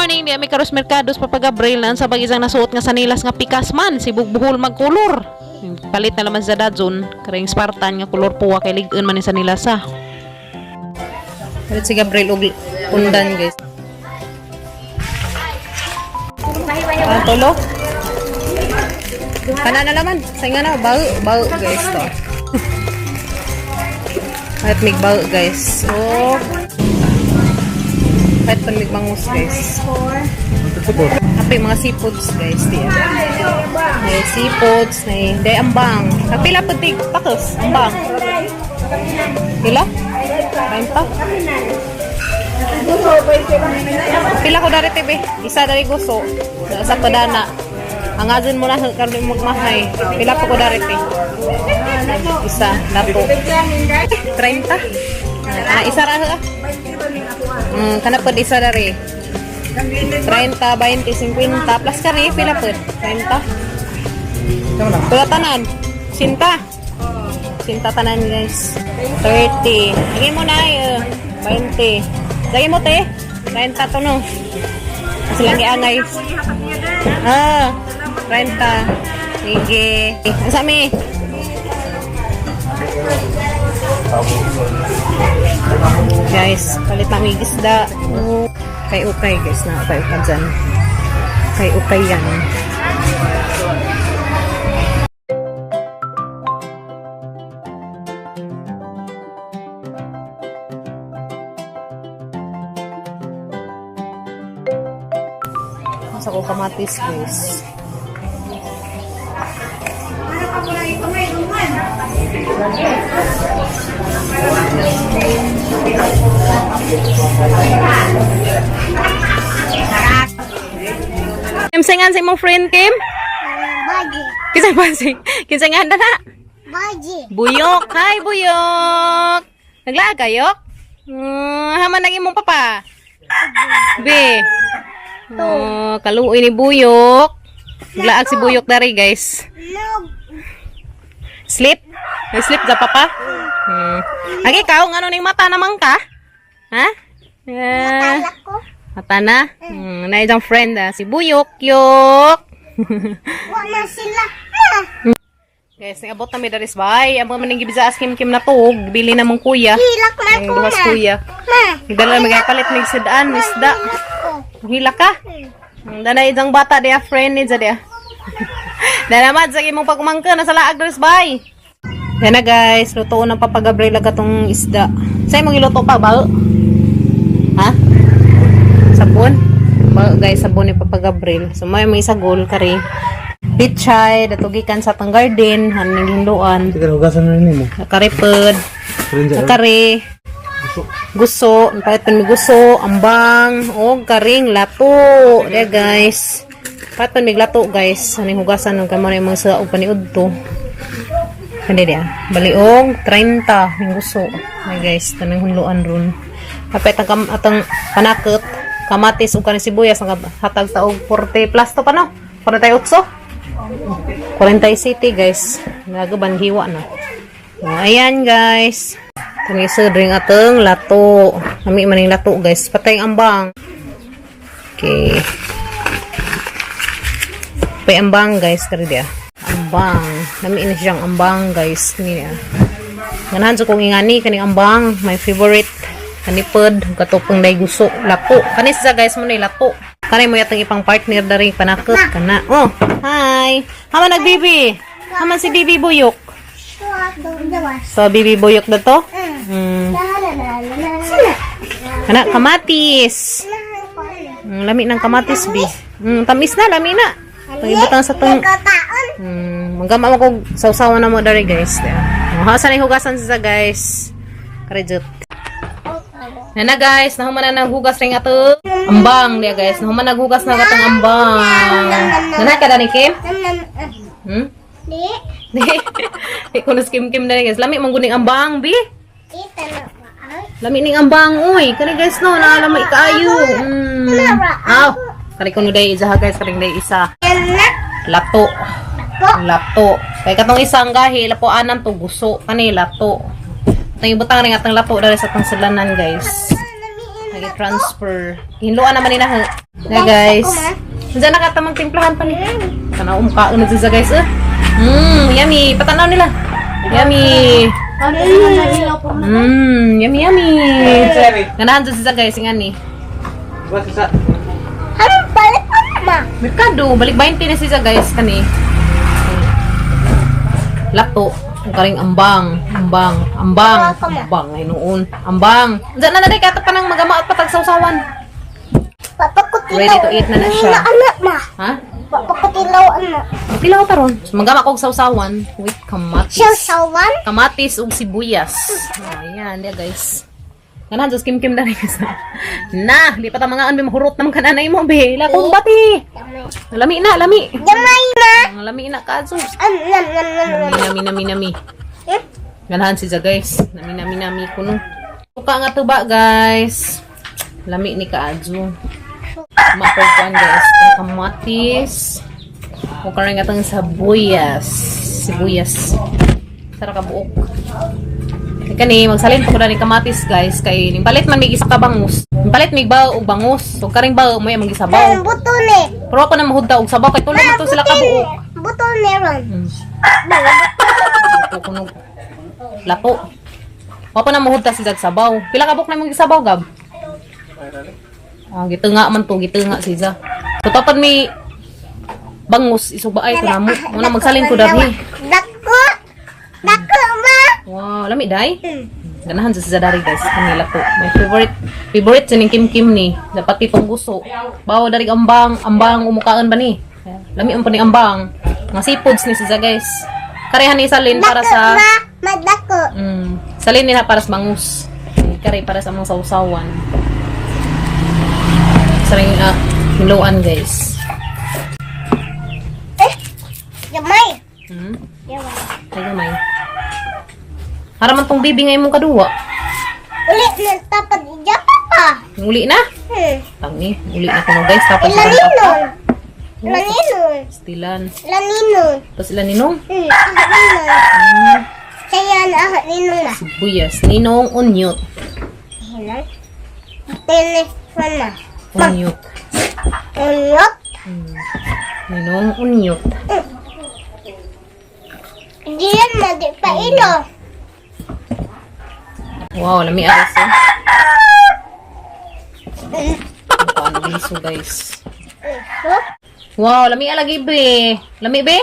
Morning, di ami karos merkados, Papa Gabriel, na sa pag isang nasuot nga sanilas nga pikas man, sibog buhol magkulor. Palit na naman sa Dazon, karing Spartan nga kulor puwa kay lig-on man ni sanilas ah. Palit si Gabriel og undan, guys. Ah, tulo. Kana na naman. Sa nga na, bao, bao guys to. At mig bao, guys. So, kahit pan mig bangus, guys. Apay mga seafoods, guys. Diya. May seafoods, may day ambang. Kapila po tig pakos, ambang. Pila? 30? Pila ko dari TV? Isa dari guso. Sa padana. Ang azin mo na karon magmahay. Pila pa ko dari te? Isa lato. 30. Ah, isa ra ha. Kana pod isa dari. 30, 20, 50 plus kani pila pod? 30. Pila tanan? Sinta. Sinta tanan, guys. 30. Lagay mo na ay 20. Lagay mo te. 30 to no. Silang giangay. Ah, 30. Sige. Asa mi? Guys, palit namin isda. Kay ukay guys na ukay ukay dyan. Kay ukay yan. Sa ko kamatis, guys. Kim, singan sa imong friend, Kim? Baji. Kinsa ba si? Kinsa nga na? Baji. Buyok. Hi, Buyok. Naglaag kayo? Haman nang imong papa. Be. Oh, kaluoy ni Buyok. Naglaag si Buyok dari, guys. No. Sleep? Sleep ka, papa? Agi ikaw, ngano ning mata naman ka? Ha? Ah, Talak ko. Mata na? Na isang friend ah, si Buyok, yok. Wa na sila. Ha. Guys, nangabot na mi dari sa bahay. Ang mga maning gibisa kim kim na tuog, bili na mong kuya. Hilak man Ang ko duhas na. kuya. Ma. Dala may palit mig sidaan, isda. Hilak ko. Hila ka. Dana isang bata dia friend ni dia. Dana mad sa imong pagumangka nasa laag diri sa bahay. Yan na guys, luto ng Papa Gabriel atong isda. Sa imong iluto pa ba? Ha? Sabon? Ba guys, sabon ni Papa Gabriel. So may sagol kari. Pichay, datugikan sa tang garden, haning hinduan. Teka, hugasan na rin mo. Nakaripod, nakari, guso, palit pan mi guso, ambang, og karing lato. There guys. Palit pan mi lato guys. Aning hugasan ng kamo na yung mga sa og paniud to. Hindi dia. Baliog 30 ning guso. Ay guys, tanang hunluan ron. Kapit ang atang panakot, kamatis ug kaning sibuyas ang hatag ta og 40 plus to pa no. 48. 47 guys. Nagaban hiwa na. Oh, ayan guys. Itong isa ring atong lato. Nami man yung lato guys. Patay ang ambang. Okay. Patay ambang guys. Kari dia. Ambang. Nami na siyang ambang guys. Ni niya. Ganahan sa kong ingani kaning ambang. My favorite. Kanipod. Katupong day guso. Lato. Kanis sa guys mo na yung lato. Kanay mo yatang ipang partner dari panakot. Kana. Oh. Hi. Haman nagbibi. Haman si Bibi Buyok. Tuwa do dawas. So, Bibi Buyok na to? La la la la la. Sila. Kana, kamatis. Lami ng kamatis, bi. Tamis na, lami na. Pangibutang sa tong. Nagkataon. Manggama mo kog sausawan na mo dari, guys. Oh, hasa na hugasan siya, guys. Karejot. Nana, guys, nahuman na naghugas ring ato. Ambang dia, guys. Nahuman naghugas na katong ambang. Nana ka dani, Kim? Nam nam. Di. Di. Di ko na Kim Kim dani, guys. Lami man guning ambang, bi. Ita na ba? Lami ning ambang, uy. Kani guys no, naalami kaayo. Aw, kani kuno day isa guys, karing day isa. Yan na. Lato. Lato. Lato. Kay katong isang gahi, lapuanan to guso kani lato. Atong ibutang ring atong lato dali sa atong silanan, guys. I-transfer. Hinluan naman nila. Na guys. Diyan nakatamang timplahan pa ni. Tanaw umkaon na siya, guys. Eh. Yummy. Patanaw nila. Yummy. Yummy, yummy. Ganahan dyan siya, guys. Nga ni. Ano balik pa ma? Merkado. Balik 20 na siya, guys. Kani. Lato. Ang karing ambang. Ambang. Ambang. Ambang. Ay noon. Ambang. Diyan na na kata pa nang magamaot patagsawsawan. Papakutilaw. Ready to eat na na siya. Na anak ma. Ha? Papakutilaw anak. Magtilaw ta ron. So, magama kog sawsawan with kamatis. Siya sawan. Kamatis ug sibuyas. Oh, ayan, dia guys. Ganahan just kim kim dali guys. Na, di pa ta mga anbi mahurot naman kananay mo be. La kong bati. Lami na, lami. Gamay ma. Ang lami na ka sus. Am nam nam nam nam. Nami nami nami nami. Hmm? Ganahan si guys. Nami nami nami kuno. Suka nga tuba, guys. Lami ni kaadyo. Makukuan, guys. Ang kamatis. O karon nga tong sibuyas. Sibuyas. Sara ka buok. Kani magsalin pa ko ni kamatis, guys, kay ning palit man mig isa ka bangus. Ning palit mig bao og bangus. So karing bao mo yung magisabaw. Ang buto ni. Pero ako na mahudta og sabaw kay tulo man to sila ka buok. Buto ni ron. Lato kunog. Lato. Wa pa na mahudta si Jag sabaw. Pila ka buok na imong gisabaw, Gab? Ah, gitunga man to, gitunga si Ja. So tapad mi bangus isuba ay ko namo. Muna magsalin ko darhi. Dako. Dako ma. Wow, lami day. Hmm. Ganahan sa si Zadari, guys. Kanila po. My favorite favorite sa ning Kim Kim ni. Dapat itong guso. Bawa dari ambang, ambang umukaan ba ni? Lami ang pa ni ambang. Mga seafoods ni si Ja, guys. Karehan ni salin para Dako sa ma. Madako. Salin nila para sa bangus. Kare para sa mga sausawan. Sa ring hiluan, guys. Eh. Gamay. Gamay. Ay, gamay. Para man tong bibi ngay mong kaduwa. Uli na tapad ija papa. Uli na. Tangi, uli na kuno, guys. Tapos Ilaninon. Ilaninon. Stilan. Ilaninon. Tapos ilan ninong? Ahad ninon. Kaya na ahad ninon na. Sibuyas. Ninong unyot. Hilang. Telefon na. Unyot. Unyot. Ninong unyot. Diyan na di pa ilo. Wow, lami aras eh. Paano liso, guys. Huh? Wow, lami alagi be. Lami be.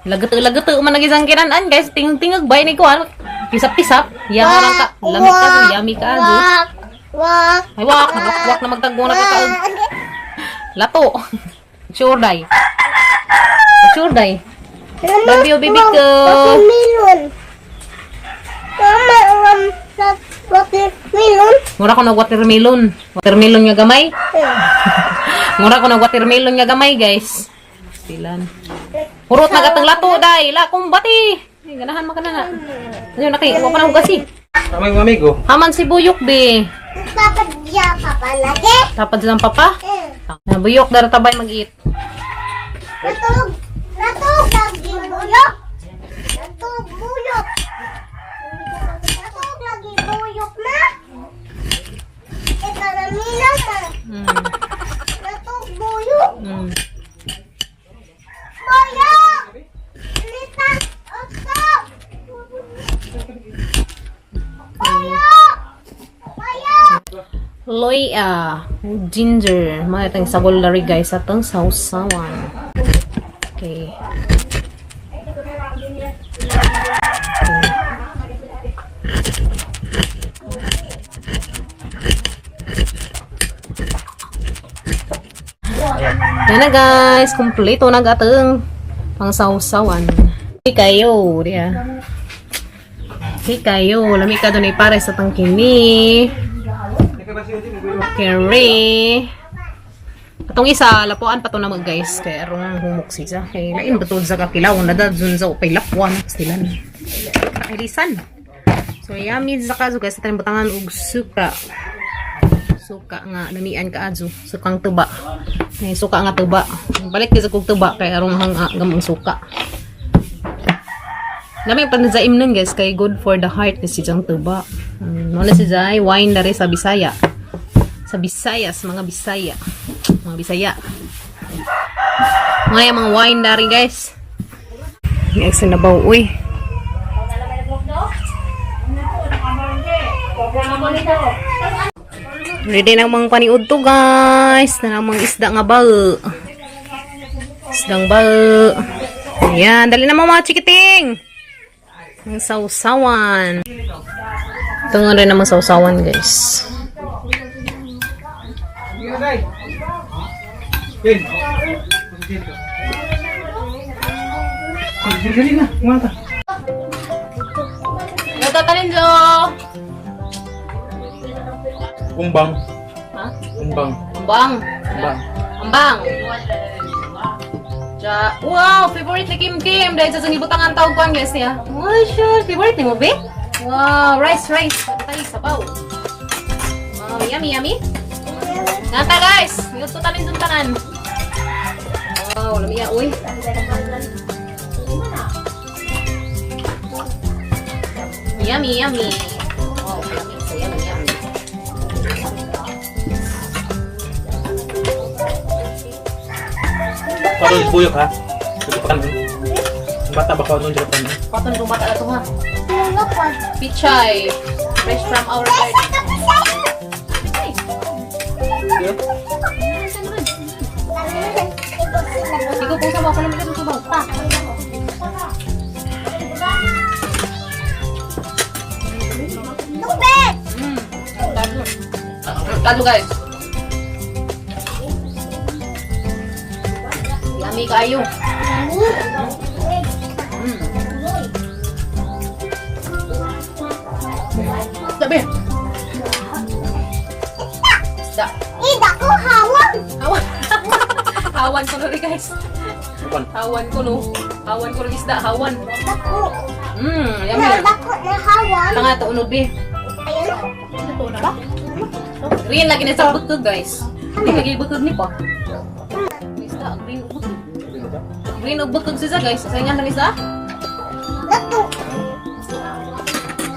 Lagato lagato man lagi sang kinanan, guys. Ting tingag bay ni ko ano. Pisap-pisap. Yamo lang ka. Lami ka so yummy ka do. Wak. Wak. Ay wak, wak na magtagbo na ka kaog. Lato. Sure day. Sure day. Love you, baby ko. Watermelon. Mama, watermelon. Mura ko nag watermelon. Watermelon nga gamay. Mura ko nag watermelon nga gamay, guys. Pilan. Hurot na gatang lato day. La kumbati. Ay, ganahan man ka na na. Ayun na kay, wa pa na hugasi. Kamay mo amigo. Haman si Buyok be. Dapat diya ka palagi. Tapad silang papa. Na Buyok dara tabay mag-eat. Natulog. Natulog lagi buyok. Natulog buyok. Natulog lagi buyok na. Ito na mila na. Natulog buyok. Buyok! Lita! Otso! Buyok! Buyok! Loya, ginger. Mga itang sabol lari, guys, atong sausawan. Okay. Yan na, guys, kumpleto na gatong pang sausawan. Okay kayo, diya. Okay kayo, lami ka doon ay pare sa tangkini. Kere. Atong isa, lapuan pa to na mag, guys. Kaya arong humok siya. Kaya lain ba to sa kakilaw? Nada dun sa upay lapuan. Pastilan. Kailisan. So yummy sa kaso guys. Sa butangan og suka. Suka nga lamian ka adyo. Sukang tuba. May suka nga tuba. Balik kasi kog tuba kay arong hanga gamong suka. Lami pa na sa imnon, guys, kay good for the heart ni si Jang tuba. Mo na si Jai wine diri sa Bisaya. Sa Visayas, mga Bisaya. Mga Bisaya. Mga yung mga wine dari, guys. Yung sinabaw, uy. Ready na ang mga paniud to, guys. Na ang mga isda nga ba. Isdang ba. Ayan, dali na mga chikiting. Ang sausawan. Ito nga rin naman sausawan, guys. Dali na, kumata. Natatalin, Jo! Umbang. Ha? Umbang. Ambang. Umbang. Ambang. Ja. Wow, favorite ni Kim Kim. Dahil sa sangibutangan tawag ko ang guys niya. Oh, sure. Favorite ni mo, be? Wow, rice, rice. Patay, sabaw. Wow, yummy, yummy. Nata, guys. Gusto tanin dun tanan. Wow, lamiya, uy. Yummy, yummy. Wow, yummy, so yummy, yummy. Parang buyok ha. Japan. Ang bata ba ko nung Japan? Patun bumata na to, ha. Pichay. Fresh from our garden. Pichay. Ikaw po sa mga palamig sa sabaw. Pa. Tubig! Talo. Talo, guys. Yummy kayo. Sabi. Isda. Ida ko hawang! Hawan. Hawan ko na rin, guys. Japan. Hawan ko no. Hawan ko rin isda. Hawan. Dako. Yummy. Na dako na hawang. Tanga to unod be. Ayun. Green lagi na sa bukog, guys. Hindi lagi bukog ni pa. Isda, green ug bukog. Green ug bukog siya, guys. Sa ingan lang isda. Dako.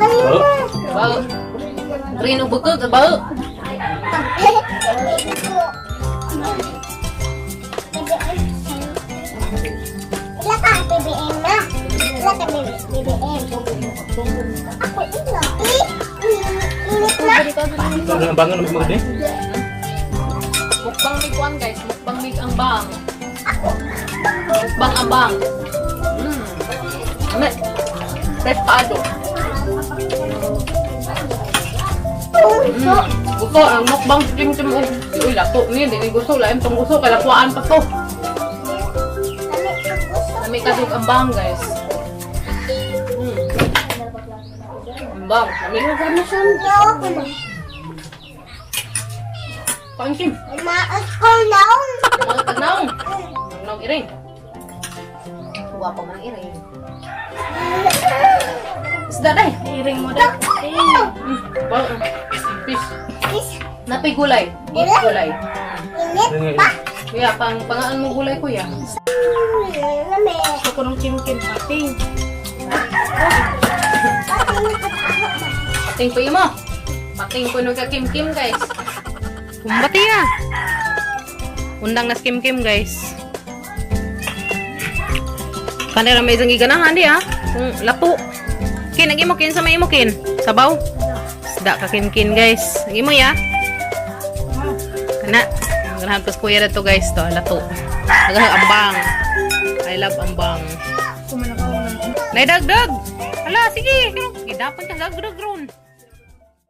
Ayun. Bao. Green ug bukog, bao. Ila ka ang BBM na. Ila ka BBM. Ako ila. Init na. Ang bangon ng mga eh. Mukbang mig kuan, guys. Mukbang mig ang bang. Mukbang ambang. Ame. Fresh paado. Puso. Gusto ang mukbang si Kim Kim. Uy, uy, lato ni, di ni gusto lain tong gusto kay lakuan pa to. Lami kadug ambang, guys. Ambang, lami. Ako na. Kain Kim. Maas ko naong. Mga tagnaong. Tagnaong iring. Guwapo man ang iring. Isda day. Iring mo daw. Wow. Fish. Napay gulay. Gulay. Init pa. Kuya, pang pangaan mo gulay, kuya. Lami. Gusto ko ng kimkim pating. Pating po mo. Pating po nung ka Kim Kim, guys. Kumbati ya. Undang nas Kim Kim, guys. Kanila may isang giganahan di ah. Kung lapo. Kin, ang imo kin sa may imo kin. Sabaw. Isda ka kin kin, guys. Ang imo ya. Kana. Ganahan ko sa kuya na to, guys, to lato. Nagahag ambang. I love ambang. Kumalakaw ng Nay dagdag. Hala, sige. Gidapan ka dagdag ron.